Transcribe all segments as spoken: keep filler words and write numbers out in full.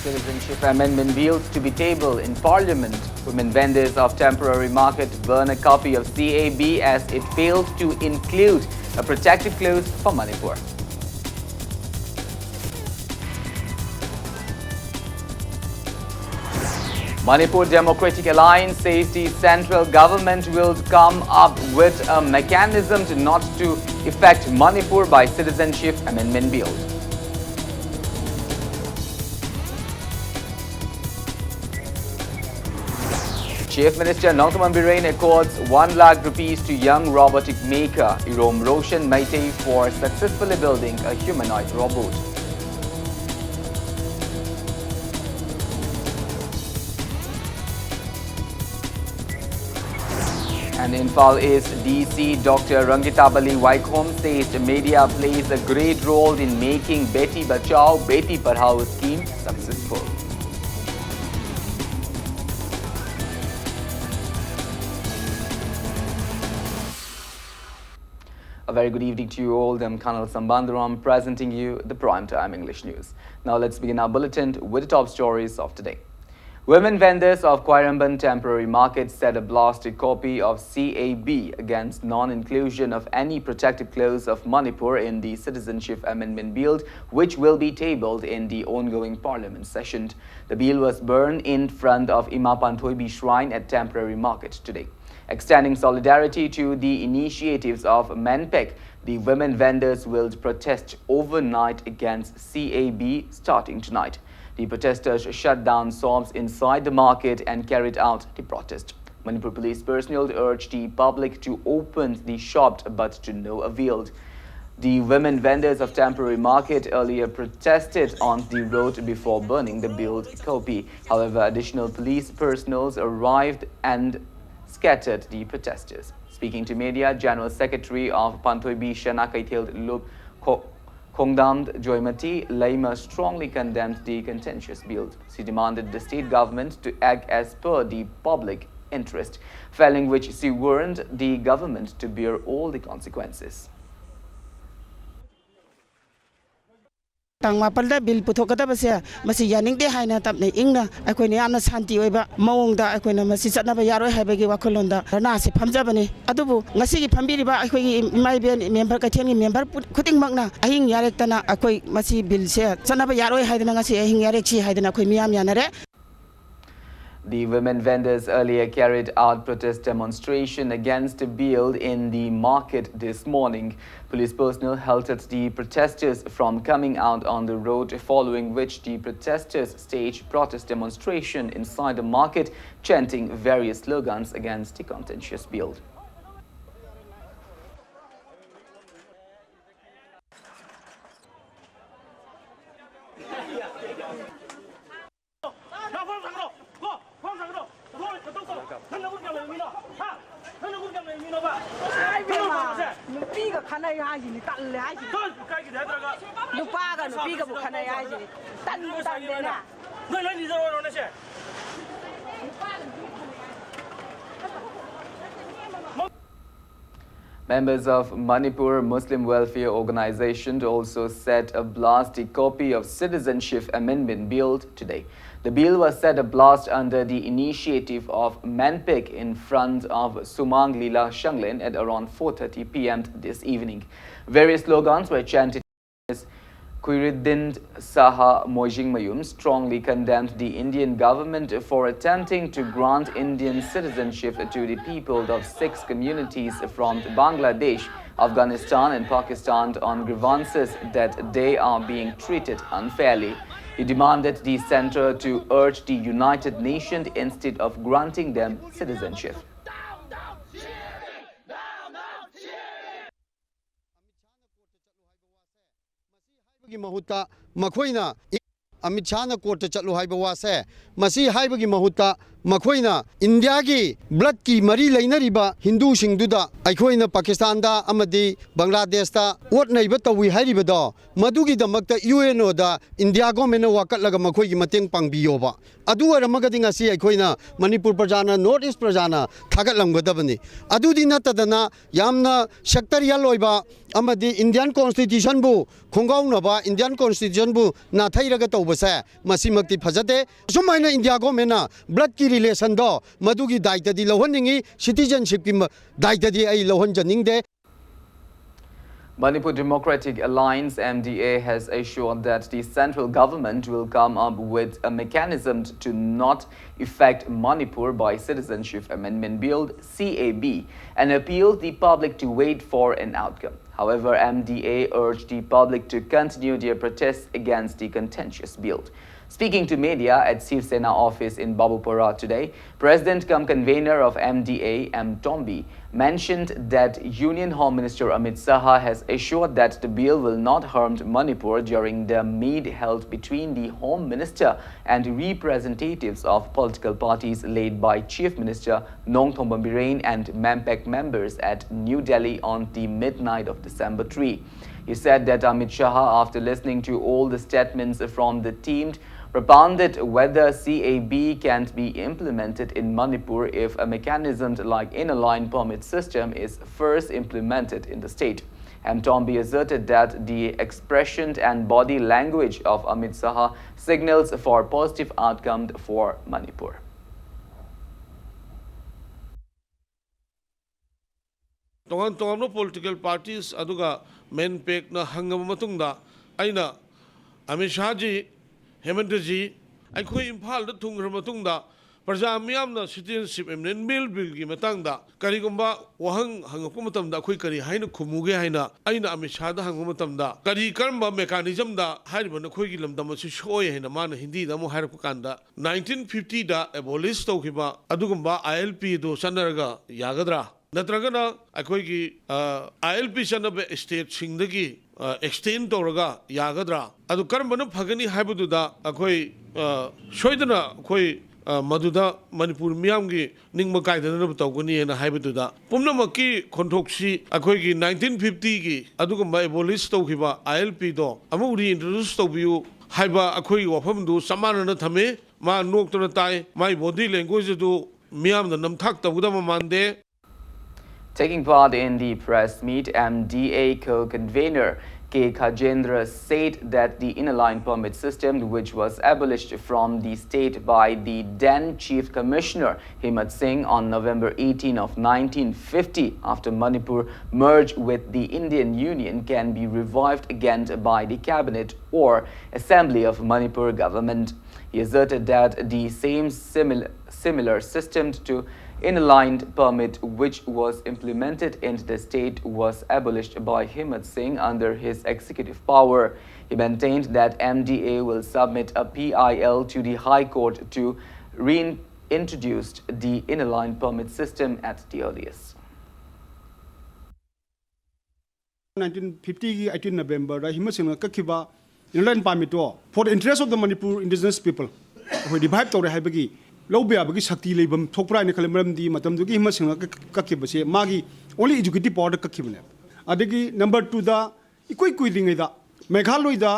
Citizenship Amendment Bill to be tabled in Parliament. Women vendors of temporary market burn a copy of C A B as it failed to include a protective clause for Manipur. Manipur Democratic Alliance says the central government will come up with a mechanism to not to affect Manipur by Citizenship Amendment Bill. Chief Minister Nongthaman Biren accords one lakh rupees to young robotic maker Irom Roshan Meitei for successfully building a humanoid robot. And Imphal East D C Doctor Rangitabali Waikhom says the media plays a great role in making Beti Bachao, Beti Padhao scheme successful. A very good evening to you all. I'm Colonel Sambandaram presenting you the prime time English news. Now let's begin our bulletin with the top stories of today. Women vendors of Khwairamband temporary market said a blasted copy of C A B against non-inclusion of any protective clause of Manipur in the Citizenship Amendment Bill, which will be tabled in the ongoing parliament session. The bill was burned in front of Ima Panthoibi Shrine at temporary market today. Extending solidarity to the initiatives of MENPEC, the women vendors will protest overnight against C A B starting tonight. The protesters shut down shops inside the market and carried out the protest. Manipur police personnel urged the public to open the shop, but to no avail. The women vendors of temporary market earlier protested on the road before burning the billed copy. However, additional police personnel arrived and scattered the protesters. Speaking to media, General Secretary of Panthoibi Shana Keithel Lup Ko- Khongdam Joymati Laima strongly condemned the contentious bill. She demanded the state government to act as per the public interest, failing which she warned the government to bear all the consequences. ꯇꯥꯡ ꯃꯥꯄꯜꯗ bill ꯄꯨꯊꯣꯛꯀꯗꯕꯁꯦ ꯃꯁꯤ ꯌꯥꯅꯤꯡꯗꯦ ꯍꯥꯏꯅ ꯇꯞꯅ ꯏꯪꯅ ꯑꯩꯈꯣꯏꯅ ꯌꯥꯝꯅ ꯁꯥꯟꯇꯤ ꯑꯣꯏꯕ ꯃꯑꯣꯡꯗ ꯑꯩꯈꯣꯏꯅ ꯃꯁꯤ ꯆꯠꯅꯕ ꯌꯥꯔꯣꯏ ꯍꯥꯏꯕꯒꯤ ꯋꯥꯈꯜꯂꯣꯟꯗ ꯙꯔꯅꯥꯁꯤ ꯐꯝꯖꯕꯅꯤ꯫ ꯑꯗꯨꯕꯨ ꯉꯁꯤꯒꯤ ꯐꯝꯕꯤꯔꯤꯕ ꯑꯩꯈꯣꯏꯒꯤ ꯏꯃꯥ ꯏꯕꯦꯟ ꯃꯦꯝꯕꯔ, ꯀꯩꯊꯦꯜꯒꯤ ꯃꯦꯝꯕꯔ ꯈꯨꯗꯤꯡꯃꯛꯅ ꯑꯍꯤꯡ ꯌꯥꯔꯦꯛꯇꯅ ꯑꯩꯈꯣꯏ ꯃꯁꯤ ꯕꯤꯜꯁꯦ ꯆꯠꯅꯕ ꯌꯥꯔꯣꯏ ꯍꯥꯏꯗꯅ ꯉꯁꯤ ꯑꯍꯤꯡ ꯌꯥꯔꯦꯛꯁꯤ ꯍꯥꯏꯗꯅ ꯑꯩꯈꯣꯏ ꯃꯤꯌꯥꯝ ꯌꯥꯅꯔꯦ꯫ The women vendors earlier carried out protest demonstration against the bill in the market this morning. Police personnel halted the protesters from coming out on the road, following which the protesters staged protest demonstration inside the market, chanting various slogans against the contentious bill. ꯅꯨꯄꯤꯒ ꯈꯠꯅꯩ ꯍꯥꯏꯁꯤꯅꯤ, ꯇꯜꯂꯦ ꯍꯥꯏꯁꯤꯅꯤ꯫ ꯅꯨꯄꯥꯒ ꯅꯨꯄꯤꯒꯕꯨ ꯈꯠꯅꯩ ꯍꯥꯏꯁꯤꯅꯤ꯫ ꯇꯟꯕꯨ ꯇꯟꯗꯦꯅꯦ꯫ Members of Manipur Muslim Welfare Organization also set a blast a copy of Citizenship Amendment Bill today. The bill was set a blast under the initiative of MANPIC in front of Sumang Lila Shanglin at around four thirty p m this evening. Various slogans were chanted. Khairuddin Saha Mojing Mayum strongly condemned the Indian government for attempting to grant Indian citizenship to the people of six communities from Bangladesh, Afghanistan, and Pakistan on grievances that they are being treated unfairly. He demanded the center to urge the United Nations instead of granting them citizenship. ꯒꯤ ꯃꯍꯨꯠꯇ ꯃꯈꯣꯏꯅ ꯑꯃꯤꯠ ꯁꯥꯍꯅ ꯀꯣꯔꯠꯇ ꯆꯠꯂꯨ ꯍꯥꯏꯕ ꯋꯥꯁꯦ, ꯃꯁꯤ ꯍꯥꯏꯕꯒꯤ ꯃꯍꯨꯠꯇ ꯃꯈꯣꯏꯅ ꯏꯟꯗꯤꯌꯥꯒꯤ ꯕ꯭ꯂꯠꯀꯤ ꯃꯔꯤ ꯂꯩꯅꯔꯤꯕ ꯍꯤꯟꯗꯨꯁꯤꯡꯗꯨꯗ ꯑꯩꯈꯣꯏꯅ ꯄꯥꯀꯤꯁꯇꯥꯟꯗ ꯑꯃꯗꯤ ꯕꯪꯒ꯭ꯂꯥꯗꯦꯁꯇ ꯑꯣꯠ ꯅꯩꯕ ꯇꯧꯏ ꯍꯥꯏꯔꯤꯕꯗꯣ, ꯃꯗꯨꯒꯤꯗꯃꯛꯇ ꯌꯨ ꯑꯦꯟ ꯑꯣꯗ ꯏꯟꯗꯤꯌꯥ ꯒꯣꯔꯃꯦꯟꯅ ꯋꯥꯀꯠꯂꯒ ꯃꯈꯣꯏꯒꯤ ꯃꯇꯦꯡ ꯄꯥꯡꯕꯤꯌꯣꯕ꯫ ꯑꯗꯨ ꯑꯣꯏꯔꯝꯃꯒꯗꯤ ꯉꯁꯤ ꯑꯩꯈꯣꯏꯅ ꯃꯅꯤꯄꯨꯔ ꯄ꯭ꯔꯖꯥꯅ, ꯅꯣꯔꯠ ꯏꯁ ꯄ꯭ꯔꯖꯥꯅ ꯊꯥꯒꯠꯂꯝꯒꯗꯕꯅꯤ꯫ ꯑꯗꯨꯗꯤ ꯅꯠꯇꯗꯅ ꯌꯥꯝꯅ ꯁꯦꯛꯇꯔꯤꯌꯦꯜ ꯑꯣꯏꯕ ꯑꯃꯗꯤ ꯏꯟꯗꯤꯌꯥꯟ ꯀꯣꯟꯁꯇꯤꯇ꯭ꯌꯨꯁꯟꯕꯨ ꯈꯣꯡꯒꯥꯎꯅꯕ, ꯏꯟꯗꯤꯌꯥꯟ ꯀꯣꯟꯁꯇꯤꯇ꯭ꯌꯨꯁꯟꯕꯨ ꯅꯥꯊꯩꯔꯒ ꯇꯧꯕꯁꯦ ꯃꯁꯤꯃꯛꯇꯤ ꯐꯖꯗꯦ꯫ ꯑꯁꯨꯃꯥꯏꯅ ꯏꯟꯗꯤꯌꯥ ꯒꯣꯔꯃꯦꯟꯅ ꯕ꯭ꯂꯠꯀꯤ ꯔꯤꯂꯦꯁꯟꯗꯣ ꯃꯗꯨꯒꯤ ꯗꯥꯏꯇꯗꯤ ꯂꯧꯍꯟꯅꯤꯡꯉꯤ, ꯁꯤꯇꯤꯖꯟꯁꯤꯞꯀꯤ ꯃ-, ꯗꯥꯏꯇꯗꯤ ꯑꯩ ꯂꯧꯍꯟꯖꯅꯤꯡꯗꯦ꯫ Manipur Democratic Alliance, M D A, has assured that the central government will come up with a mechanism to not affect Manipur by Citizenship Amendment Bill, C A B, and appealed the public to wait for an outcome. However, M D A urged the public to continue their protests against the contentious bill. Speaking to media at Shiv Sena office in Babupara today, President cum convener of M D A, M Tombi, mentioned that Union Home Minister Amit Shah has assured that the bill will not harm Manipur during the meet held between the Home Minister and representatives of political parties led by Chief Minister Nongthombam Biren and MEMPAC members at New Delhi on the midnight of December three. He said that Amit Shah, after listening to all the statements from the team, propounded whether C A B can be implemented in Manipur if a mechanism like inner line permit system is first implemented in the state. M Tombi asserted that the expression and body language of Amit Shah signals for positive outcome for Manipur. ꯇꯣꯉꯥꯟ ꯇꯣꯉꯥꯟꯕ political parties ꯑꯗꯨꯒ MEMPACꯅ ꯍꯪꯉꯕ ꯃꯇꯨꯡꯗ ꯑꯩꯅ ꯑꯃꯤꯠ ꯁꯥꯍꯖꯤ, ꯍꯦꯃꯟꯇꯖꯤ, ꯑꯩꯈꯣꯏ ꯏꯝꯐꯥꯜꯗ ꯊꯨꯡꯈ꯭ꯔ ꯃꯇꯨꯡꯗ ꯄ꯭ꯔꯖꯥ ꯃꯤꯌꯥꯝꯅ Citizenship Amendment Billꯒꯤ ꯃꯇꯥꯡꯗ ꯀꯔꯤꯒꯨꯝꯕ ꯋꯥꯍꯪ ꯍꯪꯉꯛꯄ ꯃꯇꯝꯗ ꯑꯩꯈꯣꯏ ꯀꯔꯤ ꯍꯥꯏꯅ ꯈꯨꯝꯃꯨꯒꯦ ꯍꯥꯏꯅ ꯑꯩꯅ ꯑꯃꯤꯠ ꯁꯥꯍꯗ ꯍꯪꯕ ꯃꯇꯝꯗ, ꯀꯔꯤ, ꯀꯔꯝꯕ mechanismꯗ ꯍꯥꯏꯔꯤꯕ ꯅꯈꯣꯏꯒꯤ ꯂꯝꯗꯝ ꯑꯁꯤ ꯁꯣꯛꯑꯣꯏ ꯍꯥꯏꯅ ꯃꯥꯅ ꯍꯤꯟꯗꯤꯗ ꯑꯃꯨꯛ ꯍꯥꯏꯔꯛꯄ ꯀꯥꯟꯗ, nineteen fiftyꯗ abolish ꯇꯧꯈꯤꯕ ꯑꯗꯨꯒꯨꯝꯕ ILPꯗꯨ ꯆꯠꯅꯔꯒ ꯌꯥꯒꯗ꯭ꯔꯥ? ꯅꯠꯇ꯭ꯔꯒꯅ ꯑꯩꯈꯣꯏꯒꯤ, ꯑ, ILP ꯆꯠꯅꯕ stateꯁꯤꯡꯗꯒꯤ, ꯑ, extend ꯇꯧꯔꯒ ꯌꯥꯒꯗ꯭ꯔꯥ? ꯑꯗꯨ ꯀꯔꯝꯕꯅ ꯐꯒꯅꯤ ꯍꯥꯏꯕꯗꯨꯗ ꯑꯩꯈꯣꯏ, ꯑ, ꯁꯣꯏꯗꯅ ꯑꯩꯈꯣꯏ, ꯑ, ꯃꯗꯨꯗ ꯃꯅꯤꯄꯨꯔ ꯃꯤꯌꯥꯝꯒꯤ ꯅꯤꯡꯕ ꯀꯥꯏꯗꯅꯕ ꯇꯧꯒꯅꯤ ꯍꯥꯏꯅ ꯍꯥꯏꯕꯗꯨꯗ, ꯄꯨꯝꯅꯃꯛꯀꯤ ꯈꯣꯟꯊꯣꯛꯁꯤ ꯑꯩꯈꯣꯏꯒꯤ ꯅꯥꯏꯟꯇꯤꯟ ꯐꯤꯐꯇꯤꯒꯤ ꯑꯗꯨꯒꯨꯝꯕ ꯑꯦꯕꯣꯂꯤꯁ ꯇꯧꯈꯤꯕ ꯑꯥꯏ ꯑꯦꯜ ꯄꯤꯗꯣ ꯑꯃꯨꯛ ꯔꯤꯏꯟꯇ꯭ꯔꯣꯗ꯭ꯌꯨꯁ ꯇꯧꯕꯤꯌꯨ ꯍꯥꯏꯕ ꯑꯩꯈꯣꯏꯒꯤ ꯋꯥꯐꯝꯗꯨ ꯆꯞ ꯃꯥꯟꯅꯅ ꯊꯝꯃꯤ꯫ ꯃꯥ ꯅꯣꯛꯇꯅ ꯇꯥꯏ꯫ ꯃꯥꯏ ꯕꯣꯗꯤ ꯂꯦꯡꯒ꯭ꯋꯦꯖ ꯑꯗꯨ ꯃꯤꯌꯥꯝꯅ ꯅꯝꯊꯥꯛ ꯇꯧꯒꯗꯕ ꯃꯥꯟꯗꯦ꯫ Taking part in the press meet, M D A co-convener K Khajendra said that the inner line permit system, which was abolished from the state by the then Chief Commissioner Himmat Singh on November eighteen of nineteen fifty, after Manipur merged with the Indian Union, can be revived again by the Cabinet or Assembly of Manipur government. He asserted that the same simil- similar system to inner line permit, which was implemented in the state, was abolished by Himmat Singh under his executive power. He maintained that M D A will submit a P I L to the High Court to reintroduce the inner line permit system at the earliest. Nineteen ꯐꯤꯐꯇꯤꯒꯤ eighteen ꯅꯕꯦꯝꯕꯔꯗ ꯍꯤꯃꯠ ꯁꯤꯡꯅ ꯀꯛꯈꯤꯕ inner line ꯄꯥꯔꯃꯤꯠꯇꯣ for the interest of the Manipur indigenous people ꯑꯩꯈꯣꯏ revive ꯇꯧꯔꯦ ꯍꯥꯏꯕꯒꯤ ꯂꯧꯕ ꯌꯥꯕꯒꯤ ꯁꯛꯇꯤ ꯂꯩꯐꯝ ꯊꯣꯛꯄ꯭ꯔꯥ ꯍꯥꯏꯅ ꯈꯜꯂꯤ꯫ ꯃꯔꯝꯗꯤ ꯃꯇꯝꯗꯨꯒꯤ ꯍꯤꯃꯠ ꯁꯤꯡꯅ ꯀꯛ- ꯀꯛꯈꯤꯕꯁꯦ ꯃꯥꯒꯤ ꯑꯣꯟꯂꯤ ꯑꯦꯛꯖꯤꯀ꯭ꯌꯨꯇꯤꯚ ꯄꯋꯥꯔꯗ ꯀꯛꯈꯤꯕꯅꯦ꯫ ꯑꯗꯒꯤ ꯅꯝꯕꯔ ꯇꯨꯗ ꯏꯀꯨꯏ ꯀꯨꯏꯗ꯭ꯔꯤꯉꯩꯗ ꯃꯦꯘꯥꯂꯣꯏꯗ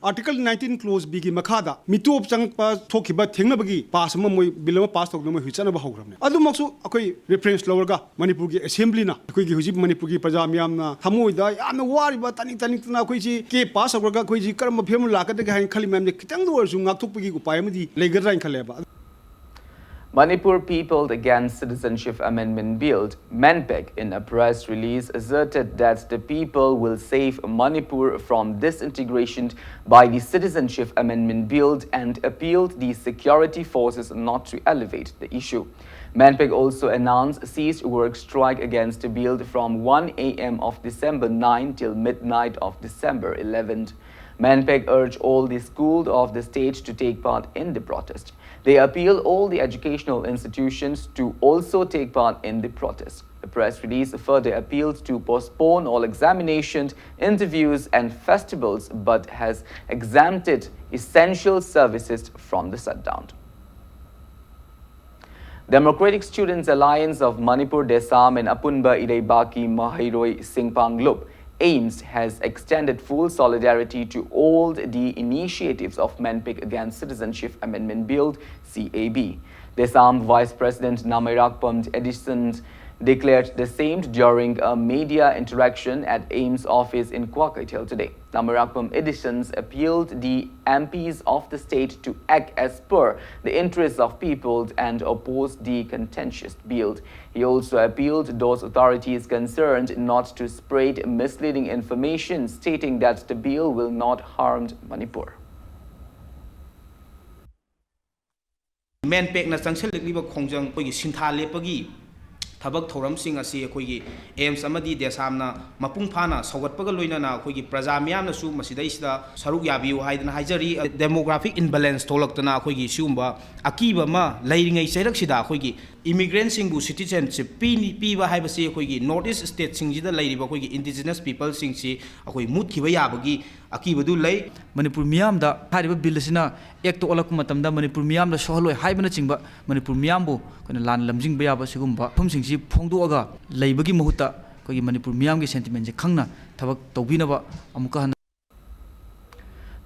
ꯑꯥꯔꯇꯤꯀꯜ ꯅꯥꯏꯟꯇꯤꯟ ꯀ꯭ꯂꯣꯖ ꯕꯤꯒꯤ ꯃꯈꯥꯗ ꯃꯤꯇꯣꯞ ꯆꯪꯉꯛꯄ ꯊꯣꯛꯈꯤꯕ ꯊꯦꯡꯅꯕꯒꯤ ꯄꯥꯁ ꯑꯃ ꯃꯣꯏ ꯕꯤꯜ ꯑꯃ ꯄꯥꯁ ꯇꯧꯗꯨꯅ ꯃꯣꯏ ꯍꯧꯖꯤꯛ ꯆꯠꯅꯕ ꯍꯧꯈ꯭ꯔꯕꯅꯦ꯫ ꯑꯗꯨꯃꯛꯁꯨ ꯑꯩꯈꯣꯏ ꯔꯤꯐꯔꯦꯟꯁ ꯂꯧꯔꯒ ꯃꯅꯤꯄꯨꯔꯒꯤ ꯑꯦꯁꯦꯝꯕ꯭ꯂꯤꯅ ꯑꯩꯈꯣꯏꯒꯤ ꯍꯧꯖꯤꯛ ꯃꯅꯤꯄꯨꯔꯒꯤ ꯄ꯭ꯔꯖꯥ ꯃꯤꯌꯥꯝꯅ ꯊꯃꯣꯏꯗ ꯌꯥꯝꯅ ꯋꯥꯔꯤꯕ ꯇꯥꯅꯤꯡ ꯇꯥꯅꯤꯡꯗꯅ ꯑꯩꯈꯣꯏꯁꯤ ꯀꯦ ꯄꯥꯁ ꯇꯧꯔꯒ ꯑꯩꯈꯣꯏꯁꯤ ꯀꯔꯝꯕ ꯐꯤꯕꯝ ꯂꯥꯛꯀꯗꯒꯦ ꯍꯥꯏꯅ ꯈꯜꯂꯤ ꯃꯌꯥꯝꯁꯦ ꯈꯤꯇꯪꯗ ꯑꯣꯏꯔꯁꯨ ꯉꯥꯛꯊꯣꯛꯄꯒꯤ ꯎꯄꯥꯏ ꯑꯃꯗꯤ ꯂꯩꯒꯗ꯭ꯔꯥ ꯍꯥꯏꯅ ꯈꯜꯂꯦꯕ꯫ Manipur People Against Citizenship Amendment Bill, MANPAG, in a press release asserted that the people will save Manipur from disintegration by the Citizenship Amendment Bill and appealed the security forces not to elevate the issue. MANPAG also announced ceased work strike against the bill from one a m of December ninth till midnight of December eleventh. MANPAG urged all the schools of the state to take part in the protest. They appeal all the educational institutions to also take part in the protest. The press release further appealed to postpone all examinations, interviews, and festivals, but has exempted essential services from the shutdown. Democratic Students Alliance of Manipur, DESAM, and Apunba Ireibaki Mahairoi Singpanglup, AIMS, has extended full solidarity to all the initiatives of MENPIC against Citizenship Amendment Bill, CAB. DESAM Vice President Namairakpam Edison declared the same during a media interaction at AIMS office in Kwakeithel today. Namairakpam Edisons appealed the M Ps of the state to act as per the interests of people and oppose the contentious bill. He also appealed those authorities concerned not to spread misleading information, stating that the bill will not harm Manipur. MENPICꯅ ꯆꯪꯁꯤꯜꯂꯛꯂꯤꯕ ꯈꯣꯡꯖꯪ, ꯑꯩꯈꯣꯏꯒꯤ ꯁꯤꯟꯊꯥ ꯂꯦꯞꯄꯒꯤ ꯊꯕꯛ ꯊꯧꯔꯝꯁꯤꯡ ꯑꯁꯤ ꯑꯩꯈꯣꯏꯒꯤ AIMS ꯑꯃꯗꯤ DESAMꯅ ꯃꯄꯨꯡ ꯐꯥꯅ ꯁꯧꯒꯠꯄꯒ ꯂꯣꯏꯅꯅ ꯑꯩꯈꯣꯏꯒꯤ ꯄ꯭ꯔꯖꯥ ꯃꯤꯌꯥꯝꯅꯁꯨ ꯃꯁꯤꯗꯩꯁꯤꯗ ꯁꯔꯨꯛ ꯌꯥꯕꯤꯌꯨ ꯍꯥꯏꯗꯅ ꯍꯥꯏꯖꯔꯤ꯫ Demographic imbalance ꯊꯣꯛꯂꯛꯇꯅ ꯑꯩꯈꯣꯏꯒꯤ ꯁꯤꯒꯨꯝꯕ ꯑꯀꯤꯕ ꯑꯃ ꯂꯩꯔꯤꯉꯩ ꯆꯩꯔꯛꯁꯤꯗ ꯑꯩꯈꯣꯏꯒꯤ immigrantꯁꯤꯡꯕꯨ citizenship ꯄꯤꯅꯤ, ꯄꯤꯕ ꯍꯥꯏꯕꯁꯤ ꯑꯩꯈꯣꯏꯒꯤ North East stateꯁꯤꯡꯁꯤꯗ ꯂꯩꯔꯤꯕ ꯑꯩꯈꯣꯏꯒꯤ indigenous peopleꯁꯤꯡꯁꯤ ꯑꯩꯈꯣꯏ ꯃꯨꯠꯈꯤꯕ ꯌꯥꯕꯒꯤ ꯑꯀꯤꯕꯗꯨ ꯂꯩ꯫ ꯃꯅꯤꯄꯨꯔ ꯃꯤꯌꯥꯝꯗ ꯍꯥꯏꯔꯤꯕ ꯕꯤꯜ ꯑꯁꯤꯅ ꯑꯦꯛꯇ ꯑꯣꯜꯂꯛꯄ ꯃꯇꯝꯗ ꯃꯅꯤꯄꯨꯔ ꯃꯤꯌꯥꯝꯗ ꯁꯣꯛꯍꯜꯂꯣꯏ ꯍꯥꯏꯕꯅꯆꯤꯡꯕ, ꯃꯅꯤꯄꯨꯔ ꯃꯤꯌꯥꯝꯕꯨ ꯑꯩꯈꯣꯏꯅ ꯂꯥꯟꯅ ꯂꯝꯖꯤꯡꯕ ꯌꯥꯕ ꯁꯤꯒꯨꯝꯕ ꯋꯥꯐꯝꯁꯤꯡꯁꯤ ꯐꯣꯡꯗꯣꯛꯑꯒ ꯂꯩꯕꯒꯤ ꯃꯍꯨꯠꯇ ꯑꯩꯈꯣꯏꯒꯤ ꯃꯅꯤꯄꯨꯔ ꯃꯤꯌꯥꯝꯒꯤ sentimentꯁꯦ ꯈꯪꯅ ꯊꯕꯛ ꯇꯧꯕꯤꯅꯕ ꯑꯃꯨꯛꯀ ꯍꯟꯅ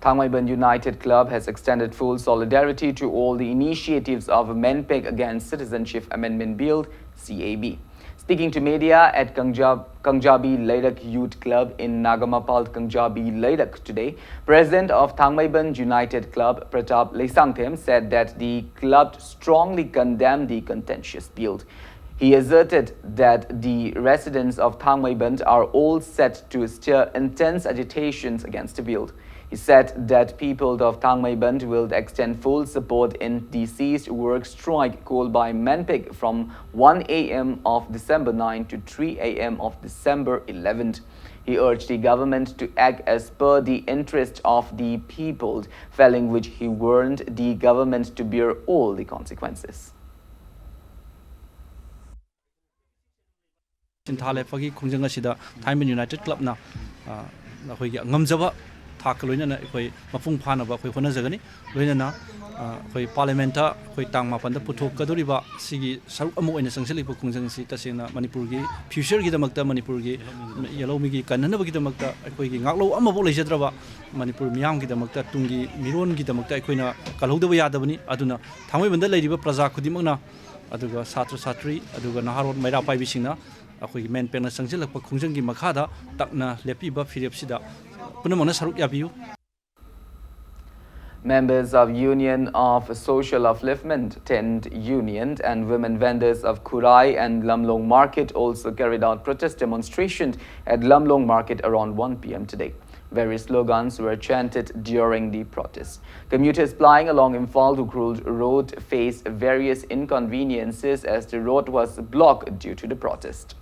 Thangmeiban United Club has extended full solidarity to all the initiatives of MENPIC against Citizenship Amendment Bill, CAB. Speaking to media at Kangja- Kangjabi Leirak Youth Club in Nagamapal, Kangjabi Leirak today, President of Thangmeiban United Club, Pratap Leisangthem, said that the club strongly condemned the contentious bill. He asserted that the residents of Thangmeiban are all set to stir intense agitations against the bill. He said that people of Thangmeiban will extend full support in the ceased work strike called by MENPIC from one a m of December ninth to three a m of December eleventh. He urged the government to act as per the interest of the people, failing which he warned the government to bear all the consequences. ꯁꯤꯟꯊꯥ ꯂꯦꯞꯄꯒꯤ ꯈꯣꯡꯖꯪ ꯑꯁꯤꯗ ꯊꯥꯡꯃꯩꯕꯟ united ꯀ꯭ꯂꯕꯅ, ꯑ, ꯑꯩꯈꯣꯏꯒꯤ ꯉꯝꯖꯕ ꯊꯥꯛꯀ ꯂꯣꯏꯅꯅ ꯑꯩꯈꯣꯏ ꯃꯄꯨꯡ ꯐꯥꯅꯕ ꯑꯩꯈꯣꯏ ꯍꯣꯠꯅꯖꯒꯅꯤ꯫ ꯂꯣꯏꯅꯅ ꯑꯩꯈꯣꯏ ꯄꯥꯔꯂꯤꯌꯥꯃꯦꯟꯠꯇ ꯑꯩꯈꯣꯏ ꯇꯥꯡ ꯃꯥꯄꯟꯗ ꯄꯨꯊꯣꯛꯀꯗꯧꯔꯤꯕ ꯁꯤꯒꯤ ꯁꯔꯨꯛ ꯑꯃ ꯑꯣꯏꯅ ꯆꯪꯁꯤꯜꯂꯤꯕ ꯈꯣꯡꯖꯪ ꯑꯁꯤ ꯇꯁꯦꯡꯅ ꯃꯅꯤꯄꯨꯔꯒꯤ ꯐ꯭ꯌꯨꯆꯔꯒꯤꯗꯃꯛꯇ, ꯃꯅꯤꯄꯨꯔꯒꯤ ꯌꯦꯜꯍꯧꯃꯤꯒꯤ ꯀꯟꯅꯅꯕꯒꯤꯗꯃꯛꯇ, ꯑꯩꯈꯣꯏꯒꯤ ꯉꯥꯛꯂꯧ ꯑꯃꯐꯥꯎ ꯂꯩꯖꯗ꯭ꯔꯕ ꯃꯅꯤꯄꯨꯔ ꯃꯤꯌꯥꯝꯒꯤꯗꯃꯛꯇ, ꯇꯨꯡꯒꯤ ꯃꯤꯔꯣꯟꯒꯤꯗꯃꯛꯇ ꯑꯩꯈꯣꯏꯅ ꯀꯜꯍꯧꯗꯕ ꯌꯥꯗꯕꯅꯤ꯫ ꯑꯗꯨꯅ ꯊꯥꯡꯃꯩꯕꯟꯗ ꯂꯩꯔꯤꯕ ꯄ꯭ꯔꯖꯥ ꯈꯨꯗꯤꯡꯃꯛꯅ, ꯑꯗꯨꯒ ꯁꯥꯇ꯭ꯔ ꯁꯥꯇ꯭ꯔꯤ, ꯑꯗꯨꯒ ꯅꯍꯥꯔꯣꯜ ꯃꯩꯔꯥ ꯄꯥꯏꯕꯤꯁꯤꯡꯅ ꯑꯩꯈꯣꯏꯒꯤ ꯃꯦꯟ ꯄꯦꯡꯅ ꯆꯪꯁꯤꯜꯂꯛꯄ ꯈꯣꯡꯖꯪꯒꯤ ꯃꯈꯥꯗ ꯇꯛꯅ ꯂꯦꯞꯄꯤꯕ ꯐꯤꯔꯦꯞꯁꯤꯗ ꯄꯨꯝꯅꯃꯛꯅ ꯁꯔꯨꯛ ꯌꯥꯕꯤꯌꯨ꯫ Members of Union of Social Upliftment, Tent Union, and women vendors of Khurai and Lamlong Market also carried out protest demonstration at Lamlong Market around one p m today. Various slogans were chanted during the protest. Commuters plying along Imphal to Ukhrul Road faced various inconveniences as the road was blocked due to the protest.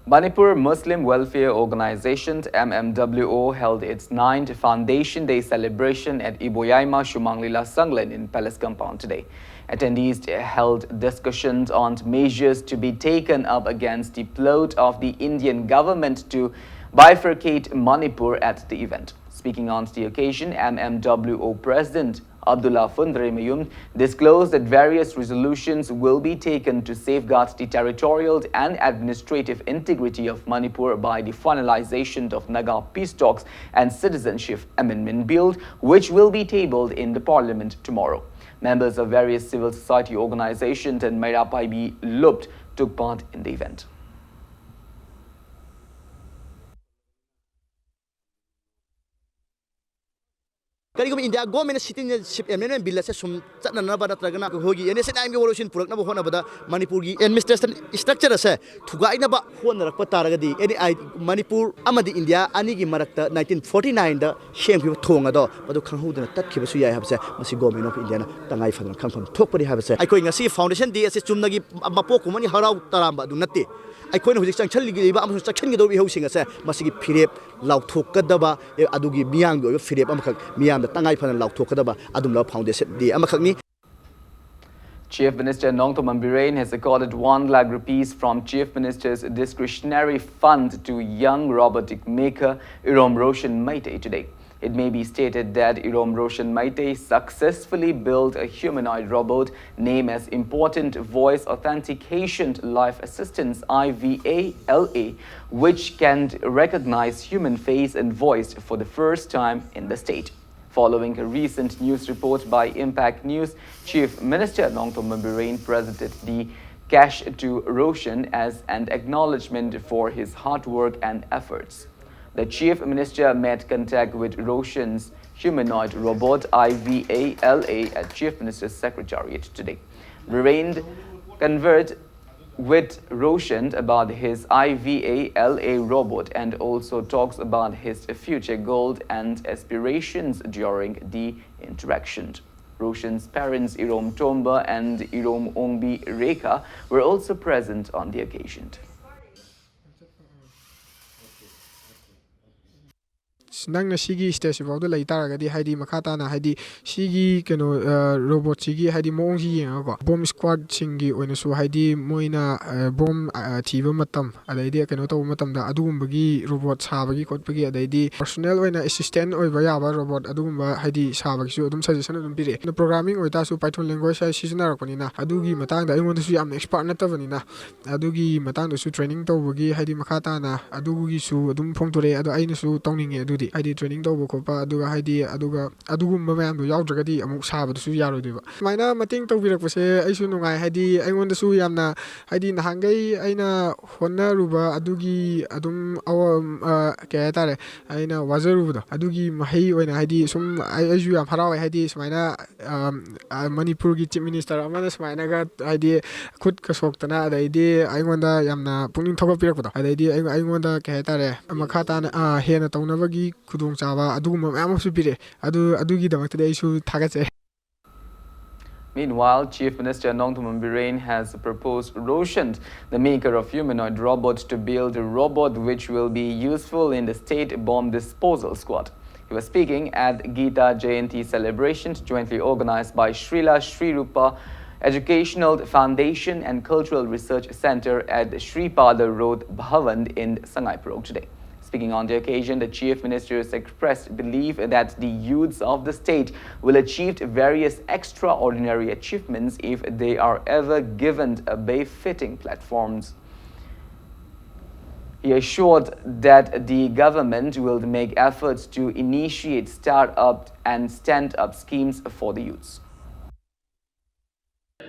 Manipur Muslim Welfare Organization, M M W O, held its ninth Foundation Day celebration at Iboyaima Shumanglila Sanglen in Palace Compound today. Attendees held discussions on measures to be taken up against the plot of the Indian government to bifurcate Manipur at the event. Speaking on the occasion, M M W O President Abdullah Phundaremayum disclosed that various resolutions will be taken to safeguard the territorial and administrative integrity of Manipur by the finalization of Naga peace talks and Citizenship Amendment Bill, which will be tabled in the parliament tomorrow. Members of various civil society organizations and Meira Paibi Lupt took part in the event. ꯀꯔꯤꯒꯨꯝꯕ India ꯒꯣꯔꯃꯦꯟꯅ citizenship ꯑꯦꯃꯦꯟꯃꯦꯟ bill ꯑꯁꯦ ꯁꯨꯝ ꯆꯠꯅꯅꯕ ꯅꯠꯇ꯭ꯔꯒꯅ ꯑꯩꯈꯣꯏꯒꯤ and S and ꯑꯥꯏ ꯑꯦꯝꯒꯤ ꯋꯥꯔꯣꯏꯁꯤꯟ ꯄꯨꯔꯛꯅꯕ ꯍꯣꯠꯅꯕꯗ ꯃꯅꯤꯄꯨꯔꯒꯤ ꯑꯦꯗꯃꯤꯅꯤꯁꯇ꯭ꯔꯦꯁꯟ ꯁ꯭ꯇ꯭ꯔꯛꯆꯔ ꯑꯁꯦ ꯊꯨꯒꯥꯏꯅꯕ ꯍꯣꯠꯅꯔꯛꯄ ꯇꯥꯔꯒꯗꯤ ꯑꯦꯟ ꯑꯥꯏ ꯃꯅꯤꯄꯨꯔ ꯑꯃꯗꯤ ꯏꯟꯗꯤꯌꯥ ꯑꯅꯤꯒꯤ ꯃꯔꯛꯇ ꯅꯥꯏꯟꯇꯤꯟ ꯐꯣꯔꯇꯤ ꯅꯥꯏꯟꯗ ꯁꯦꯝꯈꯤꯕ ꯊꯣꯡ ꯑꯗꯣ ꯃꯗꯨ ꯈꯪꯍꯧꯗꯅ ꯇꯠꯈꯤꯕꯁꯨ ꯌꯥꯏ ꯍꯥꯏꯕꯁꯦ ꯃꯁꯤ ꯒꯣꯔꯃꯦꯟ ꯑꯣꯐ ꯏꯟꯗꯤꯌꯥꯅ ꯇꯉꯥꯏ ꯐꯗꯅ ꯈꯪꯐꯝ ꯊꯣꯛꯄꯅꯤ ꯍꯥꯏꯕꯁꯦ꯫ ꯑꯩꯈꯣꯏ ꯉꯁꯤ ꯐꯥꯎꯟꯗꯦꯁꯟ ꯗꯦ ꯑꯁꯤ ꯆꯨꯝꯅꯒꯤ ꯃꯄꯣꯛ ꯀꯨꯝꯍꯩ ꯍꯔꯥꯎ ꯇꯔꯥꯝꯕ ꯑꯗꯨ ꯅꯠꯇꯦ꯫ ꯑꯩꯈꯣꯏꯅ ꯍꯧꯖꯤꯛ ꯆꯪꯁꯤꯜꯂꯤꯕ ꯑꯃꯁꯨꯡ ꯆꯠꯁꯤꯟꯒꯗꯧꯔꯤꯕ ꯏꯍꯧꯁꯤꯡ ꯑꯁꯦ ꯃꯁꯤꯒꯤ ꯐꯤꯔꯦꯞ ꯂꯥꯎꯊꯣꯛꯀꯗꯕ, ꯑꯦ, ꯑꯗꯨꯒꯤ ꯃꯤꯌꯥꯝꯒꯤ ꯑꯣꯏꯕ ꯐꯤꯔꯦꯞ ꯑꯃꯈꯛ ꯃꯤꯌꯥꯝꯗ ꯇꯉꯥꯏ ꯐꯗꯅ ꯂꯥꯎꯊꯣꯛꯀꯗꯕ ꯑꯗꯨꯝꯂꯕ ꯐꯥꯎꯟꯗꯦꯁꯟ ꯗꯦ ꯑꯃꯈꯛꯅꯤ꯫ Chief Minister Nongthombam Biren has accorded one lakh rupees from Chief Minister's discretionary fund to young robotic maker Irom Roshan Meitei today. It may be stated that Irom Roshan Meitei successfully built a humanoid robot named as Important Voice Authentication Life Assistance, I V A L A, which can recognize human face and voice for the first time in the state. Following a recent news report by Impact News, Chief Minister Nongthombam Biren presented the cash to Roshan as an acknowledgement for his hard work and efforts. The Chief Minister made contact with Roshan's humanoid robot I V A L A at Chief Minister's Secretariat today. Biren convered with Roshan about his I V A L A robot and also talks about his future goals and aspirations during the interaction. Roshan's parents Irom Tomba and Irom Ongbi Rekha were also present on the occasion. ꯅꯪꯅ ꯁꯤꯒꯤ ꯁ꯭ꯇꯦꯖꯁꯤ ꯐꯥꯎꯗ ꯂꯩ ꯇꯥꯔꯒꯗꯤ, ꯍꯥꯏꯗꯤ ꯃꯈꯥ ꯇꯥꯅ, ꯍꯥꯏꯗꯤ ꯁꯤꯒꯤ ꯀꯩꯅꯣ, ꯔꯣꯕꯣꯠꯁꯤꯒꯤ ꯍꯥꯏꯗꯤ ꯃꯑꯣꯡꯁꯤ ꯌꯦꯡꯉꯒꯀꯣ, ꯕꯣꯝ ꯁ꯭ꯀ꯭ꯋꯥꯗꯁꯤꯡꯒꯤ ꯑꯣꯏꯅꯁꯨ, ꯍꯥꯏꯗꯤ ꯃꯣꯏꯅ ꯕꯣꯝ ꯊꯤꯕ ꯃꯇꯝ, ꯑꯗꯩꯗꯤ ꯀꯩꯅꯣ ꯇꯧꯕ ꯃꯇꯝꯗ ꯑꯗꯨꯒꯨꯝꯕꯒꯤ ꯔꯣꯕꯣꯠ ꯁꯥꯕꯒꯤ ꯈꯣꯠꯄꯒꯤ, ꯑꯗꯩꯗꯤ ꯄꯔꯁꯣꯅꯦꯜ ꯑꯣꯏꯅ ꯑꯦꯁꯤꯁꯇꯦꯟ ꯑꯣꯏꯕ ꯌꯥꯕ ꯔꯣꯕꯣꯠ ꯑꯗꯨꯒꯨꯝꯕ ꯍꯥꯏꯗꯤ ꯁꯥꯕꯒꯤꯁꯨ ꯑꯗꯨꯝ ꯁꯖꯦꯁꯟ ꯑꯗꯨꯝ ꯄꯤꯔꯛꯑꯦ꯫ ꯑꯗꯣ ꯄ꯭ꯔꯣꯒ꯭ꯔꯥꯃꯤꯡ ꯑꯣꯏꯇꯥꯔꯁꯨ ꯄꯥꯏꯊꯣꯟ ꯂꯦꯡꯒ꯭ꯋꯦꯖ ꯍꯥꯏ ꯁꯤꯖꯤꯟꯅꯔꯛꯄꯅꯤꯅ, ꯑꯗꯨꯒꯤ ꯃꯇꯥꯡꯗ ꯑꯩꯉꯣꯟꯗꯁꯨ ꯌꯥꯝꯅ ꯑꯦꯛꯁꯄꯥꯔꯠ ꯅꯠꯇꯕꯅꯤꯅ, ꯑꯗꯨꯒꯤ ꯃꯇꯥꯡꯗꯁꯨ ꯇ꯭ꯔꯦꯅꯤꯡ ꯇꯧꯕꯒꯤ ꯍꯥꯏꯗꯤ ꯃꯈꯥ ꯇꯥꯅ ꯑꯗꯨꯒꯤꯁꯨ ꯑꯗꯨꯝ ꯐꯣꯡꯗꯣꯔꯛꯑꯦ꯫ ꯑꯗꯣ ꯑꯩꯅꯁꯨ ꯇꯧꯅꯤꯡꯉꯦ ꯑꯗꯨꯗꯤ꯫ ꯍꯥꯏꯗꯤ training ꯇꯧꯕ ꯈꯣꯠꯄ, ꯑꯗꯨꯒ ꯍꯥꯏꯗꯤ ꯑꯗꯨꯒ ꯑꯗꯨꯒꯨꯝꯕ ꯃꯌꯥꯝꯗꯣ ꯌꯥꯎꯗ꯭ꯔꯒꯗꯤ ꯑꯃꯨꯛ ꯁꯥꯕꯗꯨꯁꯨ ꯌꯥꯔꯣꯏꯗꯣꯏꯕ꯫ ꯁꯨꯃꯥꯏꯅ ꯃꯇꯦꯡ ꯇꯧꯕꯤꯔꯛꯄꯁꯦ ꯑꯩꯁꯨ ꯅꯨꯡꯉꯥꯏ꯫ ꯍꯥꯏꯗꯤ ꯑꯩꯉꯣꯟꯗꯁꯨ ꯌꯥꯝꯅ, ꯍꯥꯏꯗꯤ ꯅꯍꯥꯟꯈꯩ ꯑꯩꯅ ꯍꯣꯠꯅꯔꯨꯕ ꯑꯗꯨꯒꯤ ꯑꯗꯨꯝ ꯑꯋꯥ-, ꯑ, ꯀꯩ ꯍꯥꯏꯇꯥꯔꯦ, ꯑꯩꯅ ꯋꯥꯖꯔꯨꯕꯗꯣ ꯑꯗꯨꯒꯤ ꯃꯍꯩ ꯑꯣꯏꯅ ꯍꯥꯏꯗꯤ ꯁꯨꯝ ꯑꯩ, ꯑꯩꯁꯨ ꯌꯥꯝ ꯍꯔꯥꯎꯋꯦ꯫ ꯍꯥꯏꯗꯤ ꯁꯨꯃꯥꯏꯅ, ꯑꯝ, ꯑ, ꯃꯅꯤꯄꯨꯔꯒꯤ Chief Minister ꯑꯃꯅ ꯁꯨꯃꯥꯏꯅꯒ ꯍꯥꯏꯗꯤ ꯈꯨꯠꯀ ꯁꯣꯛꯇꯅ, ꯑꯗꯩꯗꯤ ꯑꯩꯉꯣꯟꯗ ꯌꯥꯝꯅ ꯄꯨꯛꯅꯤꯡ ꯊꯧꯒꯠꯄꯤꯔꯛꯄꯗꯣ, ꯑꯗꯩꯗꯤ ꯑꯩ-, ꯑꯩꯉꯣꯟꯗ ꯀꯩ ꯍꯥꯏꯇꯥꯔꯦ, ꯃꯈꯥ ꯇꯥꯅ, ꯑ, ꯍꯦꯟꯅ ꯇꯧꯅꯕꯒꯤ ꯈꯨꯗꯣꯡꯆꯥꯕ ꯑꯗꯨꯒꯨꯝꯕ ꯃꯌꯥꯝ ꯑꯃꯁꯨ ꯄꯤꯔꯛꯑꯦ꯫ ꯑꯗꯨ, ꯑꯗꯨꯒꯤꯗꯃꯛꯇꯗꯤ ꯑꯩꯁꯨ ꯊꯥꯒꯠꯆꯔꯤ꯫ Meanwhile, Chief Minister Nongthaman Biren has proposed Roshan, the maker of humanoid robot, to build a robot which will be useful in the state bomb disposal squad. He was speaking at Gita Jayanti celebrations jointly organized by Srila Sri Rupa Educational Foundation and Cultural Research Center at Sri Pada Road, Bhawan in Sangaipurok today. Speaking on the occasion, the Chief Minister expressed belief that the youths of the state will achieve various extraordinary achievements if they are ever given a befitting platforms. He assured that the government will make efforts to initiate start-up and stand-up schemes for the youths.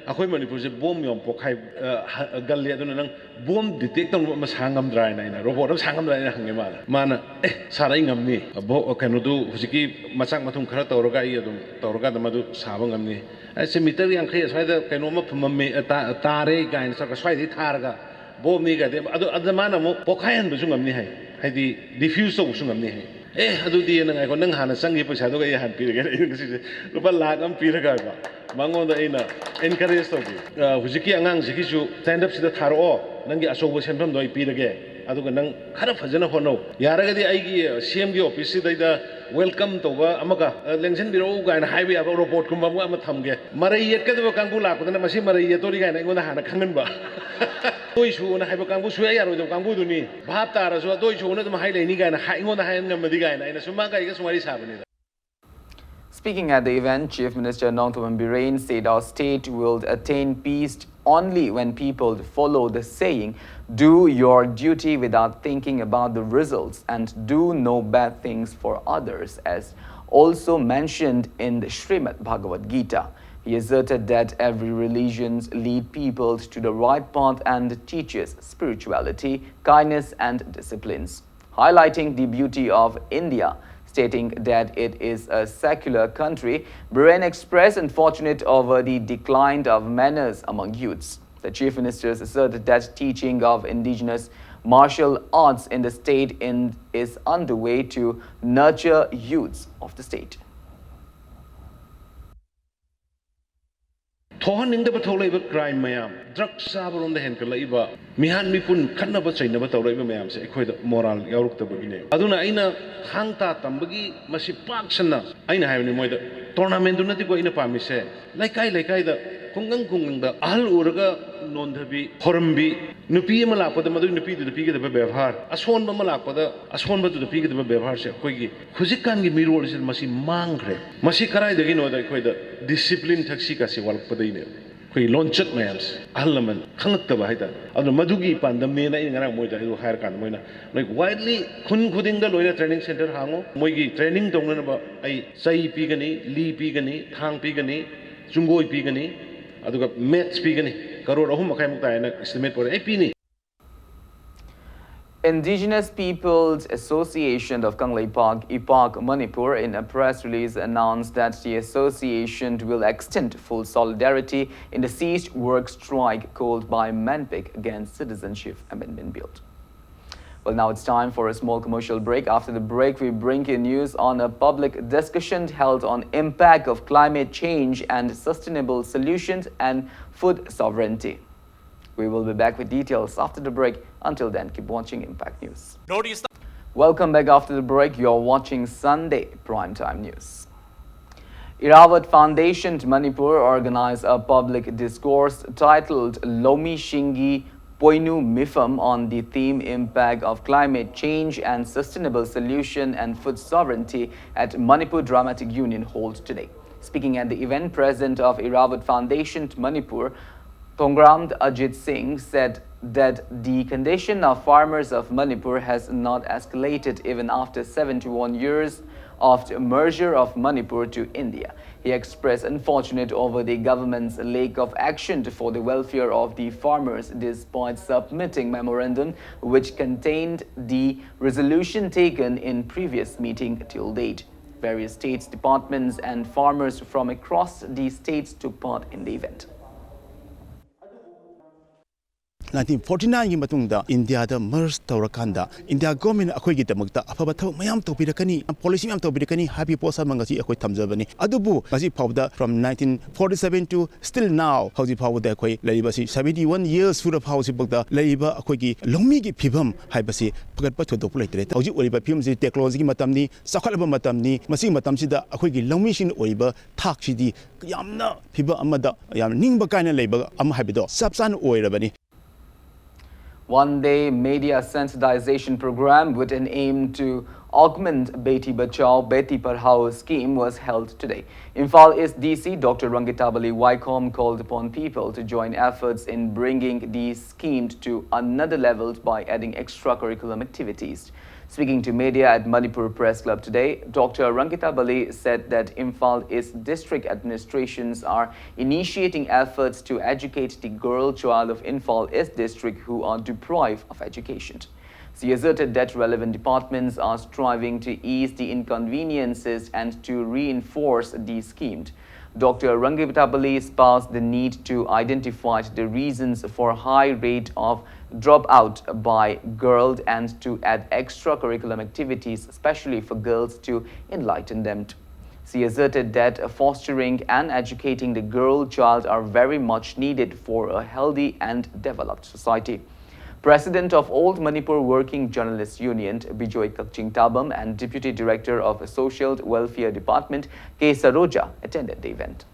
ꯑꯩꯈꯣꯏ ꯃꯅꯤꯄꯨꯔꯁꯦ bomb ꯌꯥꯝ ꯄꯣꯛꯈꯥꯏ, ꯑ, ꯍ-, ꯒꯜꯂꯤ꯫ ꯑꯗꯨꯅ ꯅꯪ bomb detect ꯇꯧꯅꯕ ꯑꯃ ꯁꯥ ꯉꯝꯗ꯭ꯔꯥ ꯍꯥꯏꯅ ꯑꯩꯅ, ꯔꯣꯕꯣꯠ ꯑꯃ ꯁꯥ ꯉꯝꯗ꯭ꯔꯥ ꯍꯥꯏꯅ ꯍꯪꯉꯦ ꯃꯥꯅ꯫ ꯃꯥꯅ, "ꯑꯦ, ꯁꯥꯔ, ꯑꯩ ꯉꯝꯅꯤ꯫ ꯕꯣ-, ꯀꯩꯅꯣꯗꯨ ꯍꯧꯖꯤꯛꯀꯤ ꯃꯆꯥꯛ ꯃꯊꯨꯝ ꯈꯔ ꯇꯧꯔꯒ ꯑꯩ ꯑꯗꯨꯝ ꯇꯧꯔꯀꯥꯟꯗ ꯃꯗꯨ ꯁꯥꯕ ꯉꯝꯅꯤ꯫ ꯑꯩꯁꯦ ꯃꯤꯇꯔ ꯌꯥꯡꯈꯩ ꯑꯁ꯭ꯋꯥꯏꯗ ꯀꯩꯅꯣꯝꯃ ꯐꯨꯝꯃꯝꯃꯦ, ꯑ, ꯇꯥ-, ꯇꯥꯔꯦ" ꯀꯥꯏꯅ ꯁ꯭ꯋꯥꯏꯗꯒꯤ ꯊꯥꯔꯒ ꯕꯣꯝꯅꯤ ꯀꯥꯏꯗꯤ, ꯑꯗꯨ, ꯑꯗꯨ ꯃꯥꯅ ꯑꯃꯨꯛ ꯄꯣꯛꯈꯥꯏꯍꯟꯕꯁꯨ ꯉꯝꯅꯤ ꯍꯥꯏ, ꯍꯥꯏꯗꯤ diffuse ꯇꯧꯕꯁꯨ ꯉꯝꯅꯤ ꯍꯥꯏ꯫ "ꯑꯦ, ꯑꯗꯨꯗꯤ ꯅꯪ ꯉꯥꯏꯈꯣ, ꯅꯪ ꯍꯥꯟꯅ ꯆꯪꯈꯤꯕ ꯄꯩꯁꯥꯗꯨꯒ ꯑꯩ ꯍꯥꯟꯅ ꯄꯤꯔꯒꯦ, ꯑꯩ ꯉꯁꯤꯁꯦ ꯂꯨꯄꯥ ꯂꯥꯈ ꯑꯃ ꯄꯤꯔꯒ" ꯍꯥꯏꯕ꯫ ꯃꯉꯣꯟꯗ ꯑꯩꯅ encourage ꯇꯧꯈꯤ꯫ ꯑ, "ꯍꯧꯖꯤꯛꯀꯤ ꯑꯉꯥꯡꯁꯤꯒꯤꯁꯨ stand-up ꯁꯤꯗ ꯊꯥꯔꯛꯑꯣ, ꯅꯪꯒꯤ ꯑꯆꯧꯕ ꯁꯦꯟꯐꯝꯗꯣ ꯑꯩ ꯄꯤꯔꯒꯦ, ꯑꯗꯨꯒ ꯅꯪ ꯈꯔ ꯐꯖꯅ ꯍꯣꯠꯅꯧ꯫ ꯌꯥꯔꯒꯗꯤ ꯑꯩꯒꯤ C M-ꯒꯤ office ꯁꯤꯗꯩꯗ welcome ꯇꯧꯕ ꯑꯃꯒ, ꯑ, ꯂꯦꯡꯁꯤꯟꯕꯤꯔꯛꯎ" ꯀꯥꯏꯅ ꯍꯥꯏꯕ ꯌꯥꯕ ꯔꯣꯕꯣꯠꯀꯨꯝꯕ ꯑꯃ, ꯑꯃ ꯊꯝꯒꯦ꯫ ꯃꯔꯩ ꯌꯦꯠꯀꯗꯕ ꯀꯥꯡꯕꯨ ꯂꯥꯛꯄꯗꯅ "ꯃꯁꯤ ꯃꯔꯩ ꯌꯦꯠꯇꯣꯔꯤ" ꯀꯥꯏꯅ ꯑꯩꯉꯣꯟꯗ ꯍꯥꯟꯅ ꯈꯪꯍꯟꯕ꯫ "ꯇꯣꯏ ꯁꯨꯅ" ꯍꯥꯏꯕ ꯀꯥꯡꯕꯨ ꯁꯨꯡꯌꯥ ꯌꯥꯔꯣꯏꯗꯕ ꯀꯥꯡꯕꯨꯗꯨꯅꯤ꯫ "ꯚꯥꯞ ꯇꯥꯔꯁꯨ ꯇꯣꯏ ꯁꯨꯅ ꯑꯗꯨꯝ ꯍꯥꯏ ꯂꯩꯅꯤ" ꯀꯥꯏꯅ ꯍꯥꯏ-, ꯑꯩꯉꯣꯟꯗ ꯍꯥꯏꯍꯟ ꯉꯝꯃꯗꯤ ꯀꯥꯏꯅ ꯑꯩꯅ ꯁꯨꯝ ꯃꯥꯒ ꯑꯩꯒ ꯁꯨꯝ ꯋꯥꯔꯤ ꯁꯥꯕꯅꯤꯗ꯫ Speaking at the event, Chief Minister Nongthaman Biren said our state will attain peace only when people follow the saying, "Do your duty without thinking about the results, and do no bad things for others," as also mentioned in the Srimad Bhagavad Gita. He asserted that every religion leads people to the right path and teaches spirituality, kindness, and disciplines, highlighting the beauty of India, stating that it is a secular country. Biren expressed unfortunate over the decline of manners among youths. The chief minister asserted that teaching of indigenous martial arts in the state in, is underway to nurture youths of the state. ꯊꯣꯛꯍꯟꯅꯤꯡꯗꯕ ꯊꯣꯛꯂꯛꯏꯕ crime ꯃꯌꯥꯝ, drug ꯆꯥꯕꯔꯣꯝꯗ ꯍꯦꯟꯒꯠꯂꯛꯏꯕ, ꯃꯤꯍꯥꯠ ꯃꯤꯄꯨꯟ ꯈꯠꯅꯕ ꯆꯩꯅꯕ ꯇꯧꯔꯛꯏꯕ ꯃꯌꯥꯝꯁꯦ ꯑꯩꯈꯣꯏꯗ ꯃꯣꯔꯥꯜ ꯌꯥꯎꯔꯛꯇꯕꯒꯤꯅꯦ꯫ ꯑꯗꯨꯅ ꯑꯩꯅ ꯊꯥꯡ ꯇꯥ ꯇꯝꯕꯒꯤ ꯃꯁꯤ ꯄꯥꯛ ꯁꯟꯅ ꯑꯩꯅ ꯍꯥꯏꯕꯅꯤ ꯃꯣꯏꯗ, ꯇꯣꯔꯅꯥꯃꯦꯟꯗꯨ ꯅꯠꯇꯦꯀꯣ ꯑꯩꯅ ꯄꯥꯝꯃꯤꯁꯦ, ꯂꯩꯀꯥꯏ ꯂꯩꯀꯥꯏꯗ, ꯈꯨꯡꯒꯪ ꯈꯨꯡꯒꯪꯗ ꯑꯍꯜ ꯎꯔꯒ ꯅꯣꯟꯊꯕꯤ, ꯈꯣꯔꯝꯕꯤ, ꯅꯨꯄꯤ ꯑꯃ ꯂꯥꯛꯄꯗ ꯃꯗꯨꯒꯤ ꯅꯨꯄꯤꯗꯨꯗ ꯄꯤꯒꯗꯕ ꯕꯦꯕꯥꯔ, ꯑꯁꯣꯟꯕ ꯑꯃ ꯂꯥꯛꯄꯗ ꯑꯁꯣꯟꯕꯗꯨꯗ ꯄꯤꯒꯗꯕ ꯕꯦꯕꯥꯔꯁꯦ ꯑꯩꯈꯣꯏꯒꯤ ꯍꯧꯖꯤꯛꯀꯥꯟꯒꯤ ꯃꯤꯔꯣꯜꯁꯤꯗ ꯃꯁꯤ ꯃꯥꯡꯈ꯭ꯔꯦ꯫ ꯃꯁꯤ ꯀꯗꯥꯏꯗꯒꯤꯅꯣꯗ ꯑꯩꯈꯣꯏꯗ ꯗꯤꯁꯤꯄ꯭ꯂꯤꯟ ꯊꯛꯁꯤ ꯈꯥꯁꯤ ꯋꯥꯠꯂꯛꯄꯗꯒꯤꯅꯦ꯫ ꯑꯩꯈꯣꯏꯒꯤ ꯂꯣꯟꯆꯠ ꯃꯌꯥꯝꯁꯦ ꯑꯍꯜ ꯂꯃꯟ ꯈꯪꯉꯛꯇꯕ ꯍꯥꯏꯇꯥꯔꯦ꯫ ꯑꯗꯨꯅ ꯃꯗꯨꯒꯤ ꯄꯥꯟꯗꯝꯅꯦꯅ ꯑꯩꯅ ꯉꯔꯥꯡ ꯃꯣꯏꯗ ꯑꯗꯨ ꯍꯥꯏꯔꯀꯥꯟꯗ ꯃꯣꯏꯅ, ꯂꯥꯏꯛ, ꯋꯥꯏꯗꯂꯤ ꯈꯨꯟ ꯈꯨꯗꯤꯡꯗ ꯂꯣꯏꯅ ꯇ꯭ꯔꯦꯅꯤꯡ ꯁꯦꯟꯇꯔ ꯍꯥꯡꯉꯣ, ꯃꯣꯏꯒꯤ ꯇ꯭ꯔꯦꯅꯤꯡ ꯇꯧꯅꯅꯕ ꯑꯩ ꯆꯩ ꯄꯤꯒꯅꯤ, ꯂꯤ ꯄꯤꯒꯅꯤ, ꯊꯥꯡ ꯄꯤꯒꯅꯤ, ꯆꯨꯡꯒꯣꯏ ꯄꯤꯒꯅꯤ, ꯑꯗꯨꯒ ꯃꯦꯠꯁ ꯄꯤꯒꯅꯤ꯫ ꯀꯔꯣꯔ ꯑꯍꯨꯝ ꯃꯈꯥꯏꯃꯨꯛ ꯇꯥꯏꯅ ꯏꯁꯇꯤꯃꯦꯠ ꯄꯨꯔꯛꯑꯦ, ꯑꯩ ꯄꯤꯅꯤ꯫ Indigenous Peoples Association of Kangleipak, IPAK Manipur, in a press release announced that the association will extend full solidarity in the ceased work strike called by MANPIC against Citizenship Amendment Bill. Well, now it's time for a small commercial break. After the break, we bring you news on a public discussion held on impact of climate change and sustainable solutions and food sovereignty. We will be back with details after the break. Until then, keep watching Impact News. Welcome back after the break. You're watching Sunday Primetime News. Irrawaddy Foundation Manipur organized a public discourse titled Lomi Shingi Poinu Mifam on the theme impact of climate change and sustainable solution and food sovereignty at Manipur Dramatic Union Hall today. Speaking at the event, President of Irrawaddy Foundation Manipur, Thongramd Ajit Singh said that the condition of farmers of Manipur has not escalated even after seventy-one years of the merger of Manipur to India. He expressed unfortunate over the government's lack of action for the welfare of the farmers, despite submitting memorandum which contained the resolution taken in previous meeting till date. Various states, departments, and farmers from across the states took part in the event. Nineteen forty ꯅꯥꯏꯟꯒꯤ ꯃꯇꯨꯡꯗ ꯏꯟꯗꯤꯌꯥꯗ merge ꯇꯧꯔꯀꯥꯟꯗ India ꯒꯣꯔꯃꯦꯟꯅ ꯑꯩꯈꯣꯏꯒꯤꯗꯃꯛꯇ ꯑꯐꯕ ꯊꯕꯛ ꯃꯌꯥꯝ ꯇꯧꯕꯤꯔꯛꯀꯅꯤ, policy ꯃꯌꯥꯝ ꯇꯧꯕꯤꯔꯛꯀꯅꯤ ꯍꯥꯏꯕꯒꯤ ꯄꯣꯠꯁꯛ ꯑꯃ ꯉꯁꯤ ꯑꯩꯈꯣꯏ ꯊꯝꯖꯕꯅꯤ꯫ ꯑꯗꯨꯕꯨ ꯉꯁꯤ ꯐꯥꯎꯕꯗ from nineteen forty seven to still now ꯍꯧꯖꯤꯛ ꯐꯥꯎꯕꯗ ꯑꯩꯈꯣꯏ ꯂꯩꯔꯤꯕꯁꯤ seventy one years ꯁꯨꯔ ꯐꯥꯎꯁꯤꯐꯥꯎꯗ ꯂꯩꯔꯤꯕ ꯑꯩꯈꯣꯏꯒꯤ ꯂꯧꯃꯤꯒꯤ ꯐꯤꯕꯝ ꯍꯥꯏꯕꯁꯤ ꯐꯒꯠꯄ ꯊꯣꯏꯗꯣꯛꯄ ꯂꯩꯇ꯭ꯔꯦ꯫ ꯍꯧꯖꯤꯛ ꯑꯣꯏꯔꯤꯕ ꯐꯤꯕꯝꯁꯤ ꯇꯦꯛꯅꯣꯂꯣꯖꯤꯒꯤ ꯃꯇꯝꯅꯤ, ꯆꯥꯎꯈꯠꯂꯕ ꯃꯇꯝꯅꯤ꯫ ꯃꯁꯤꯒꯤ ꯃꯇꯝꯁꯤꯗ ꯑꯩꯈꯣꯏꯒꯤ ꯂꯧꯃꯤꯁꯤꯡꯅ ꯑꯣꯏꯔꯤꯕ ꯊꯥꯛꯁꯤꯗꯤ ꯌꯥꯝꯅ ꯐꯤꯕꯝ ꯑꯃꯗ ꯌꯥꯝ ꯅꯤꯡꯕ ꯀꯥꯏꯅ ꯂꯩꯕ ꯑꯃ ꯍꯥꯏꯕꯗꯣ ꯆꯞ ꯆꯥꯅ ꯑꯣꯏꯔꯕꯅꯤ꯫ One day media sensitization program with an aim to augment Beti Bachao, Beti Padhao scheme was held today. Imphal East D C Doctor Rangita Bali Waikhom called upon people to join efforts in bringing the scheme to another level by adding extracurricular activities. Speaking to media at Manipur Press Club today, Doctor Rangita Bali said that Imphal East district administrations are initiating efforts to educate the girl child of Imphal East district who are deprived of education. She asserted that relevant departments are striving to ease the inconveniences and to reinforce the scheme. Doctor Rangita Bali espoused the need to identify the reasons for high rate of dropout by girls and to add extracurricular activities, especially for girls, to enlighten them. She asserted that fostering and educating the girl child are very much needed for a healthy and developed society. President of All Manipur Working Journalists Union, Bijoy Kakching Tabam, and Deputy Director of Social Welfare Department, K Saroja, attended the event.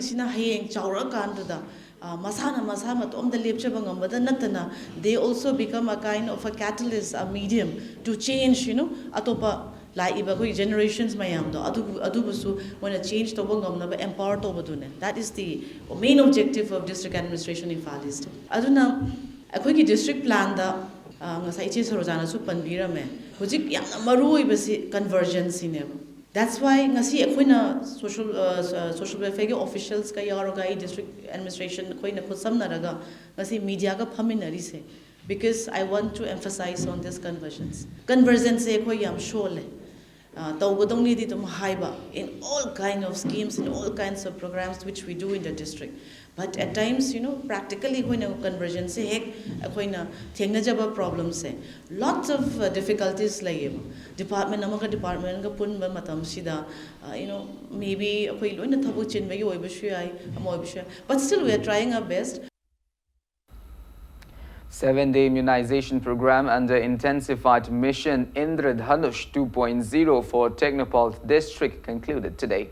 ꯁꯤꯅ ꯍꯌꯦꯡ ꯆꯥꯎꯔꯛꯑꯀꯥꯟꯗꯨꯗ, ꯑ, ꯃꯁꯥꯅ ꯃꯁꯥ ꯃꯇꯣꯝꯇ ꯂꯦꯞꯆꯕ ꯉꯝꯕꯗ ꯅꯠꯇꯅ, they also become a kind of a catalyst, a medium to change, you know, ꯑꯇꯣꯞꯄ ꯂꯥꯛꯏꯕ ꯑꯩꯈꯣꯏꯒꯤ generations ꯃꯌꯥꯝꯗꯣ ꯑꯗꯨꯕꯨ ꯑꯗꯨꯕꯨꯁꯨ ꯃꯣꯏꯅ change ꯇꯧꯕ ꯉꯝꯅꯕ empower ꯇꯧꯕꯗꯨꯅꯦ꯫ That is the main objective of District Administration Imphal East. ꯑꯗꯨꯅ ꯑꯩꯈꯣꯏꯒꯤ district plan ꯗ, ꯑ, ꯉꯁꯥꯏ ꯏꯆꯦ ꯁꯔꯣꯖꯥꯅꯁꯨ ꯄꯟꯕꯤꯔꯝꯃꯦ, ꯍꯧꯖꯤꯛ ꯌꯥꯝꯅ ꯃꯔꯨ ꯑꯣꯏꯕꯁꯤ convergence ꯁꯤꯅꯦꯕ꯫ That's why ꯉꯁꯤ ꯑꯩꯈꯣꯏꯅ social, ꯑ, social welfare ꯒꯤ officials ꯀ ꯌꯥꯎꯔꯒ, ꯑꯩ district administration ꯑꯩꯈꯣꯏꯅ ꯈꯨꯠꯁꯝꯅꯔꯒ ꯉꯁꯤ media ꯒ ꯐꯝꯃꯤꯟꯅꯔꯤꯁꯦ, because I want to emphasize on this convergence. Convergence ꯁꯦ ꯑꯩꯈꯣꯏ ꯌꯥꯝ ꯁꯣꯜꯂꯦ꯫ ꯑ, ꯇꯧꯒꯗꯧꯅꯤꯗꯤ ꯑꯗꯨꯝ ꯍꯥꯏꯕ, in all kind of schemes, in all kinds of programs which we do in the district. But at times, you know, practically ꯑꯩꯈꯣꯏꯅ convergence ꯁꯦ ꯍꯦꯛ ꯑꯩꯈꯣꯏꯅ ꯊꯦꯡꯅꯖꯕ problem say, lots of, uh, difficulties ꯂꯩꯌꯦꯕ꯫ Department ꯑꯃꯒ department ꯒ ꯄꯨꯟꯕ ꯃꯇꯝꯁꯤꯗ, uh, you know, maybe ꯑꯩꯈꯣꯏ ꯂꯣꯏꯅ ꯊꯕꯛ ꯆꯤꯟꯕꯒꯤ ꯑꯣꯏꯕꯁꯨ ꯌꯥꯏ, ꯑꯃ ꯑꯣꯏꯕꯁꯨ ꯌꯥꯏ, but still we are trying our best. Seven-day immunization program under intensified Mission Indradhanush two point zero for Technopal district concluded today.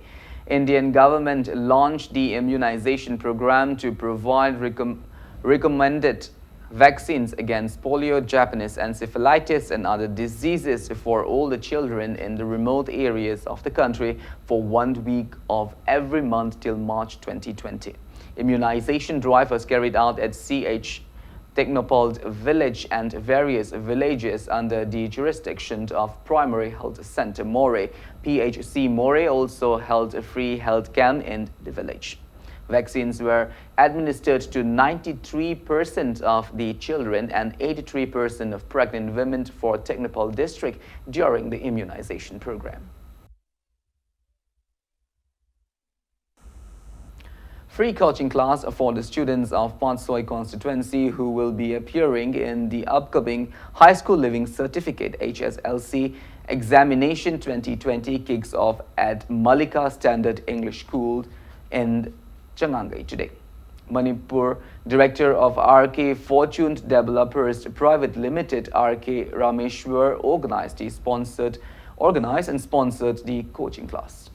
Indian government launched the immunization program to provide recom- recommended vaccines against polio, Japanese encephalitis, and other diseases for all the children in the remote areas of the country for one week of every month till March twenty twenty. Immunization drive was carried out at C H Technopol village and various villages under the jurisdiction of Primary Health Center Moreh. P H C Moreh also held a free health camp in the village. Vaccines were administered to ninety-three percent of the children and eighty-three percent of pregnant women for Technopol district during the immunization program. Free coaching class for the students of Patsoi constituency who will be appearing in the upcoming High School Leaving Certificate, H S L C, examination twenty twenty kicks off at Malika Standard English School in Changangei today. Manipur, Director of R K Fortune Developers Private Limited, R K Rameshwar, organized the sponsored, organized and sponsored the coaching class.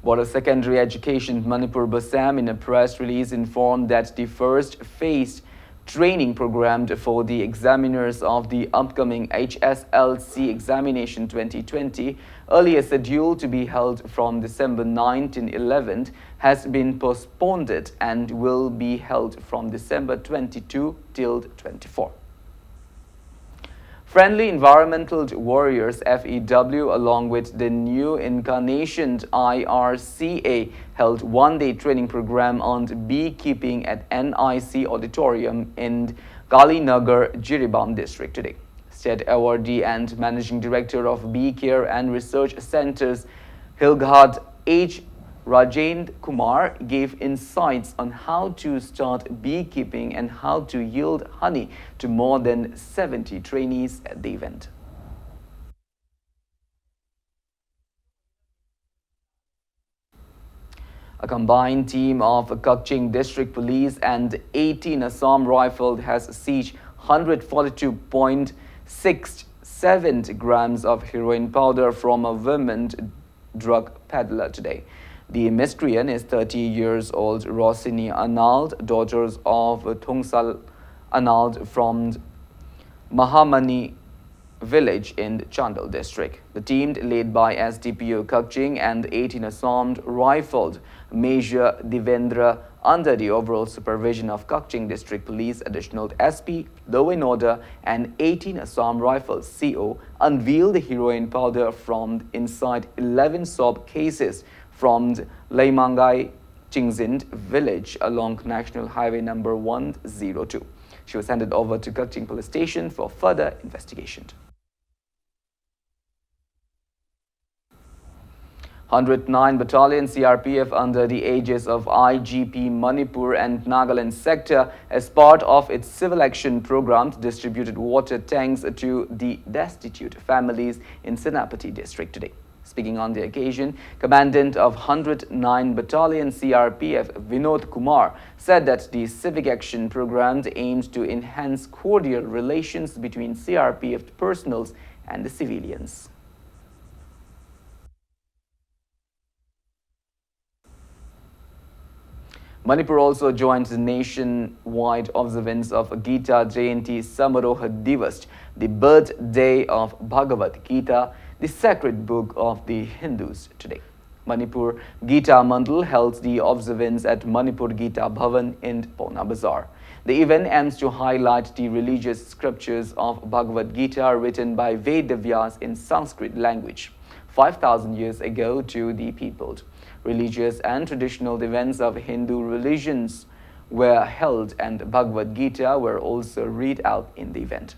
Board of Secondary Education Manipur, BOSAM, in a press release informed that the first phase training programmed for the examiners of the upcoming H S L C examination twenty twenty, earlier scheduled to be held from December ninth and eleventh, has been postponed and will be held from December twenty-two till twenty-four. Friendly Environmental Warriors, F E W, along with the new incarnationed I R C A, held one-day training program on beekeeping at N I C Auditorium in Kalinagar, Jiribam District today. State awardee and managing director of Bee Care and Research Centers, Hilghat H. Rajendra Kumar, gave insights on how to start beekeeping and how to yield honey to more than seventy trainees at the event. A combined team of Kakching District Police and eighteen Assam Rifle has seized one hundred forty-two point six seven grams of heroin powder from a women drug peddler today. The miscreant is thirty years old Rosini Anald, daughters of Thongsal Anald from Mahamani village in Chandel district. The team, led by S D P O Kakching and eighteen Assam Rifled Major Devendra, under the overall supervision of Kakching District Police Additional S P, Law and Order, and eighteen Assam Rifles C O, unveiled the heroin powder from inside eleven soap cases from Leimangai Chingzind village along National Highway number one zero two. She was handed over to Kakching Police Station for further investigation. Hundred nine Battalion C R P F, under the aegis of I G P Manipur and Nagaland sector, as part of its civil action program, distributed water tanks to the destitute families in Senapati district today. Speaking on the occasion, Commandant of hundred nine Battalion C R P F, Vinod Kumar, said that the civic action program aims to enhance cordial relations between C R P F personnel and the civilians. Manipur also joined the nationwide observance of Gita Jayanti Samaroha Divas, the birthday of Bhagavad Gita, the sacred book of the Hindus, today. Manipur Gita Mandal held the observance at Manipur Gita Bhavan in Paona Bazar. The event aims to highlight the religious scriptures of Bhagavad Gita, written by Ved Vyas in Sanskrit language, five thousand years ago, to the people. Religious and traditional events of Hindu religions were held, and Bhagavad Gita were also read out in the event.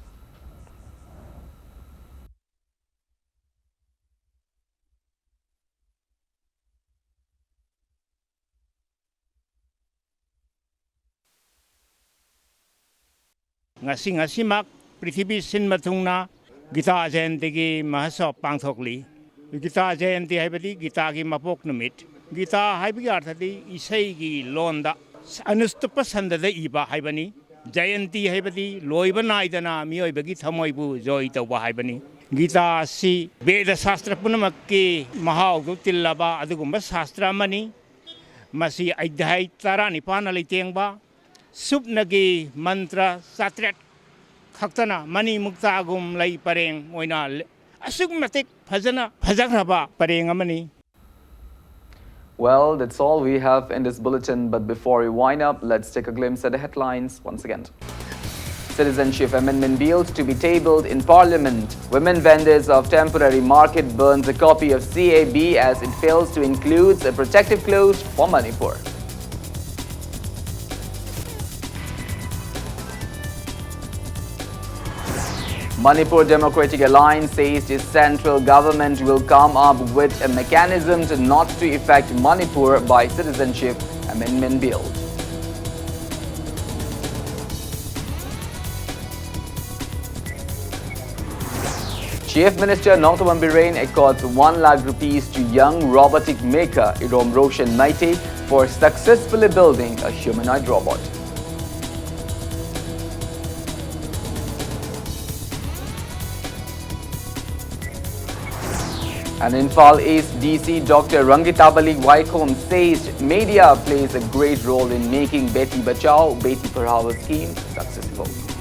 ꯉꯁꯤ ꯉꯁꯤꯃꯛ ꯄ꯭ꯔꯤꯊꯤꯕꯤ ꯁꯤꯟꯕ ꯊꯨꯡꯅ guitar ꯖꯌꯟꯇꯤꯒꯤ ꯃꯍꯣꯠꯁꯕ ꯄꯥꯡꯊꯣꯛꯂꯤ꯫ Guitar Jayanti ꯍꯥꯏꯕꯗꯤ ꯒꯤꯇꯥꯒꯤ ꯃꯄꯣꯛ ꯅꯨꯃꯤꯠ꯫ Guitar ꯍꯥꯏꯕꯒꯤ ꯑꯔꯊꯗꯤ ꯏꯁꯩꯒꯤ ꯂꯣꯟꯗ ꯑꯅꯨꯁꯇꯨꯞꯄ ꯁꯟꯗꯗ ꯏꯕ ꯍꯥꯏꯕꯅꯤ꯫ ꯖꯌꯟꯇꯤ ꯍꯥꯏꯕꯗꯤ ꯂꯣꯏꯕ ꯅꯥꯏꯗꯅ ꯃꯤꯑꯣꯏꯕꯒꯤ ꯊꯃꯣꯏꯕꯨ ꯖꯣꯏ ꯇꯧꯕ ꯍꯥꯏꯕꯅꯤ꯫ ꯒꯤꯇꯥ ꯑꯁꯤ ꯕꯦꯗ ꯁꯥꯁꯇ꯭ꯔ ꯄꯨꯝꯅꯃꯛꯀꯤ ꯃꯍꯥꯎꯗꯨ ꯇꯤꯜꯂꯕ ꯑꯗꯨꯒꯨꯝꯕ ꯁꯥꯁꯇ꯭ꯔ ꯑꯃꯅꯤ꯫ ꯃꯁꯤ ꯑꯙ꯭ꯌꯥꯏ ꯇꯔꯥꯅꯤꯄꯥꯟꯅ ꯂꯩꯇꯦꯡꯕ, ꯁꯨꯞꯅꯒꯤ ꯃꯟꯇ꯭ꯔ ꯆꯥꯇ꯭ꯔꯦꯠ ꯈꯛꯇꯅ ꯃꯅꯤ ꯃꯨꯛꯇꯥꯒꯨꯝ ꯂꯩ ꯄꯔꯦꯡ ꯑꯣꯏꯅ ꯑꯁꯨꯛꯀꯤ ꯃꯇꯤꯛ ꯐꯖꯅ ꯐꯖꯈ꯭ꯔꯕ ꯄꯔꯦꯡ ꯑꯃꯅꯤ꯫ Well, that's all we have in this bulletin, but before we wind up, let's take a glimpse at the headlines once again. Citizenship Amendment Bill to be tabled in Parliament. Women vendors of temporary market burns a copy of C A B as it fails to include a protective clause for Manipur. Manipur Democratic Alliance says the central government will come up with a mechanism to not to affect Manipur by Citizenship Amendment Bill. Chief Minister Nongthaman Biren accords one lakh rupees to young robotic maker Irom Roshan Meitei for successfully building a humanoid robot. And Imphal East D C Doctor Rangitabali Waikhom says media plays a great role in making Beti Bachao, Beti Padhao scheme successful.